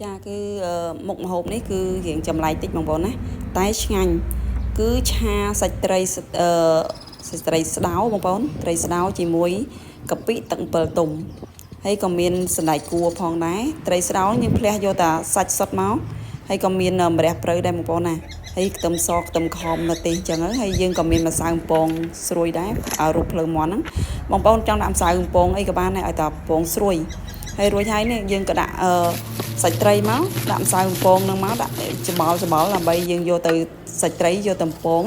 ចាគឺមុខម្ហូបនេះគឺរៀងចម្លែកតិចបងប្អូនណាតែឆ្ងាញ់គឺឆាសាច់ត្រីអឺសាច់ត្រីស្ដោបងប្អូនត្រីស្ដោជាមួយកាពិទឹកអំពិលទុំហើយក៏មានសណ្តែកគួរផងដែរត្រីស្ដោយើងភ្លះយកតែសាច់សុទ្ធមកហើយក៏មានម្រះព្រៅដែរបងប្អូនណាហើយខ្ទឹមសខ្ទឹមក្រហមនៅទេអញ្ចឹងហើយយើងក៏មានម្សៅអំពងស្រួយដែររូបភ្លើងមាន់ហ្នឹងបងប្អូនចង់ដាក់ម្សៅអំពងអីក៏បានដែរឲ្យតែអំពងស្រួយហើយរួចហើយនេះយើងក៏ដាក់អឺសាច់ត្រីមកដាក់ម្សៅអំពងនឹងមកដាក់ច្បល់ច្បល់ដើម្បីយើងយកទៅសាច់ត្រីយកទៅអំពង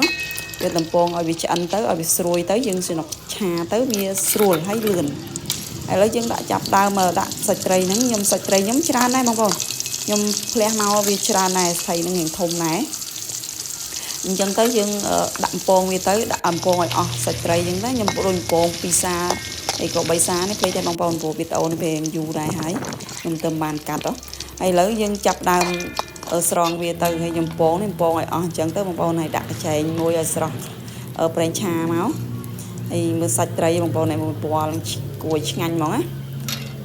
យកតំពងឲ្យវាឆ្អិនទៅឲ្យវាស្រួយទៅយើងស្នុកឆាទៅវាស្រួលហើយលឿនឥឡូវយើងដាក់ចាប់ដើមដាក់សាច់ត្រីហ្នឹងខ្ញុំសាច់ត្រីខ្ញុំច្រើនដែរបងប្អូនខ្ញុំភ្លះមកវាច្រើនដែរស្ថីហ្នឹងរៀងធំដែរអញ្ចឹងទៅយើងដាក់អំពងវាទៅដាក់អំពងឲ្យអស់សាច់ត្រីអញ្ចឹងទៅខ្ញុំរុញអំពង2សាអីក៏3សានេះភ្លេចតែបងប្អូនព្រោះវីដេអូនេះពេលយូរដែរហើយខ្ញុំទៅបានកាត់ហើយឥឡូវយើងចាប់ដើមស្រង់វាទៅហើយខ្ញុំពងនេះពងឲ្យអស់អញ្ចឹងទៅបងប្អូនឲ្យដាក់កញ្ចែងមួយឲ្យស្រស់ប្រេងឆាមកហើយមើលសាច់ត្រីបងប្អូនឲ្យមើលពណ៌គួរឆ្ងាញ់ហ្មងណា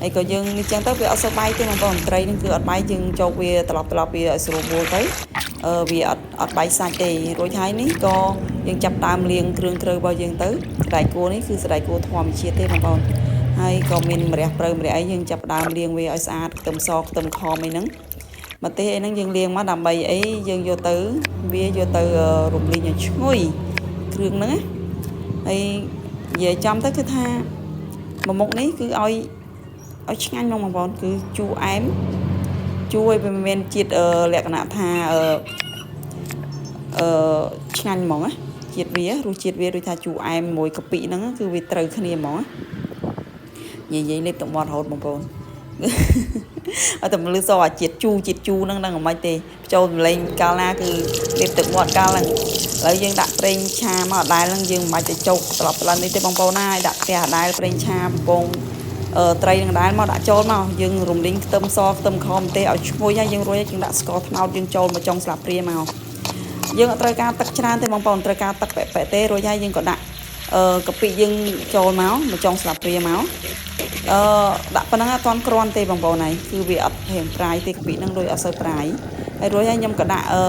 ហើយក៏យើងនេះចឹងទៅវាអត់សូវបែកទេបងប្អូនត្រីនឹងគឺអត់បែកយើងចូលវាត្រឡប់ត្រឡប់វាឲ្យស្រួលបួលទៅអឺវាអត់អត់បែកសាច់ទេរួចហើយនេះក៏យើងចាប់ដើមលាងគ្រឿងក្រៅរបស់យើងទៅសណ្តែកគួរនេះគឺសណ្តែកគួរធម្មជាតិទេបងប្អូនហើយក៏មានម្រះព្រៅម្រះអីយើងចាប់ដើមលាងវាឲ្យស្អាតខ្ទឹមសខ្ទឹមខមអីហ្នឹងម្ទេសអីហ្នឹងយើងលាងមកដើម្បីអីយើងយកទៅវាយកទៅរំលីងឲ្យឈ្ងុយគ្រឿងហ្នឹងណាហើយនិយាយចំទៅគឺថាមួយមុខនេះគឺឲ្យឲ្យឆ្ងាញ់ហ្មងបងប្អូនគឺជូរអែមជួយវាមានជាតិលក្ខណៈថាអឺអឺឆ្ងាញ់ហ្មងណាជាតិវារសជាតិវាដូចថាជូរអែមមួយកាពិហ្នឹងគឺវាត្រូវគ្នាហ្មងនិយាយលេបទឹកមាត់រហូតបងប្អូនអត់តែលឺសអាជាតិជូរជាតិជូរហ្នឹងហ្នឹងមិនទេចូលសម្លេងកាលណាគឺលេបទឹកមាត់កាលហ្នឹងឥឡូវយើងដាក់ប្រេងឆាមកអដែលហ្នឹងយើងមិនបាច់ទៅចោកត្រឡប់ត្រឡនេះទេបងប្អូនណាឲ្យដាក់ផ្ទះអដែលប្រេងឆាកំពងត្រីនឹងដែរមកដាក់ចូលមកយើងរំលីងខ្ទឹមសខ្ទឹមក្រហមទេឲ្យឈ្ងុយហើយយើងរួចយើងដាក់ស្ករត្នោតយើងចូលមកចុងស្លាបព្រាមកយើងអត់ត្រូវការទឹកច្រើនទេបងប្អូនត្រូវការទឹកប៉ែប៉ែទេរួចហើយយើងក៏ដាក់អឺកាពិយើងចូលមកមកចុងស្លាបព្រាមកអឺដាក់ប៉ុណ្ណឹងអត់ទាន់គ្រាន់ទេបងប្អូនហើយគឺវាអត់រៀងប្រាយទេកាពិហ្នឹងដូចអត់សូវប្រាយហើយរួចហើយខ្ញុំក៏ដាក់អឺ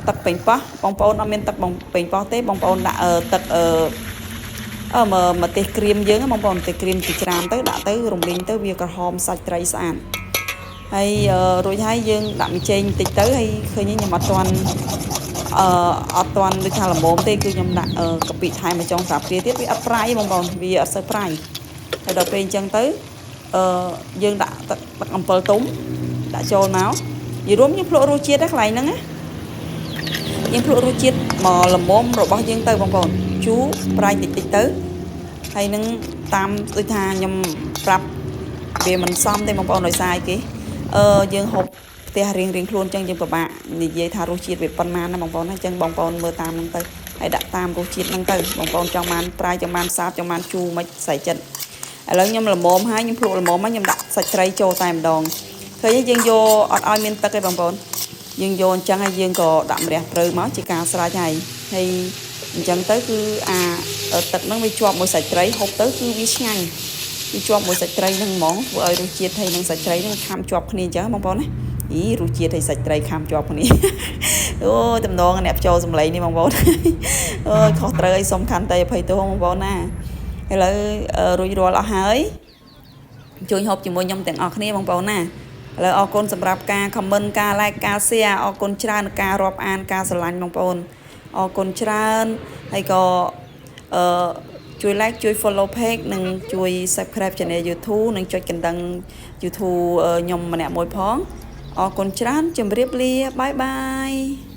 ទឹកប៉េងប៉ោះបងប្អូនអត់មានទឹកប៉េងប៉ោះទេបងប្អូនដាក់ទឹកអឺអឺម្ទេសក្រៀមយើងបងប្អូនម្ទេសក្រៀមចិញ្ច្រាមទៅដាក់ទៅរំលីងទៅវាក្រហមសាច់ត្រីស្អាតហើយរួចហើយយើងដាក់ម្ចេងបន្តិចទៅហើយឃើញខ្ញុំអត់ទាន់អឺអត់ទាន់ដូចថាល្មមទេគឺខ្ញុំដាក់កាពិថែមមួយចុងស្រាប់ព្រាទៀតវាអត់ប្រៃបងប្អូនវាអត់សូវប្រៃហើយដល់ពេលអញ្ចឹងទៅអឺយើងដាក់ទឹកទឹកអំពិលទុំដាក់ចូលមកនិយាយរួមយើងភ្លក់រសជាតិដែរកន្លែងហ្នឹងណាយើងភ្លក់រសជាតិមកល្មមរបស់យើងទៅបងប្អូនជូរប្រៃតិចតិចទៅហើយនឹងតាមដូចថាខ្ញុំប្រាប់វាមិនសមទេបងប្អូនដោយសារអីគេអឺយើងហូបផ្ទះរៀងរៀងខ្លួនអញ្ចឹងយើងពិបាកនិយាយថារសជាតិវាប៉ុណ្ណាណាបងប្អូនណាអញ្ចឹងបងប្អូនមើលតាមហ្នឹងទៅហើយដាក់តាមរសជាតិហ្នឹងទៅបងប្អូនចង់បានប្រៃចង់បានសាបចង់បានជូរមិនស្អីចិត្តឥឡូវខ្ញុំល្មមហើយខ្ញុំភ្លក់ល្មមហើយខ្ញុំដាក់សាច់ត្រីចូលតែម្ដងឃើញយើងយកអត់ឲ្យមានទឹកទេបងប្អូនយើងយកអញ្ចឹងហើយយើងក៏ដាក់ម្រះព្រៅមកជាការស្រេចហើយហើយអញ្ចឹងទៅគឺអាទឹកហ្នឹងវាជាប់មួយសាច់ត្រីហូបទៅគឺវាឆ្ងាញ់វាជាប់មួយសាច់ត្រីហ្នឹងហ្មងធ្វើឲ្យរសជាតិហើយនឹងសាច់ត្រីហ្នឹងខាំជាប់គ្នាអញ្ចឹងបងប្អូនណាអីរសជាតិហើយសាច់ត្រីខាំជាប់គ្នាអូតំណងអ្នកចូលសំឡេងនេះបងប្អូនអូយខុសត្រូវអីសំខាន់តែអភ័យទោសបងប្អូនណាឥឡូវរួចរាល់អស់ហើយជួយហូបជាមួយខ្ញុំទាំងអស់គ្នាបងប្អូនណាឥឡូវអរគុណសម្រាប់ការ comment ការ like ការ share អរគុណច្រើនការរាប់អានការស្រឡាញ់បងប្អូនអរគុណច្រើនហើយក៏អឺជួយ like ជួយ follow page និងជួយ subscribe channel YouTube និងចុចកណ្ដឹង YouTube ខ្ញុំម្នាក់មួយផងអរគុណច្រើនជម្រាបលា bye bye.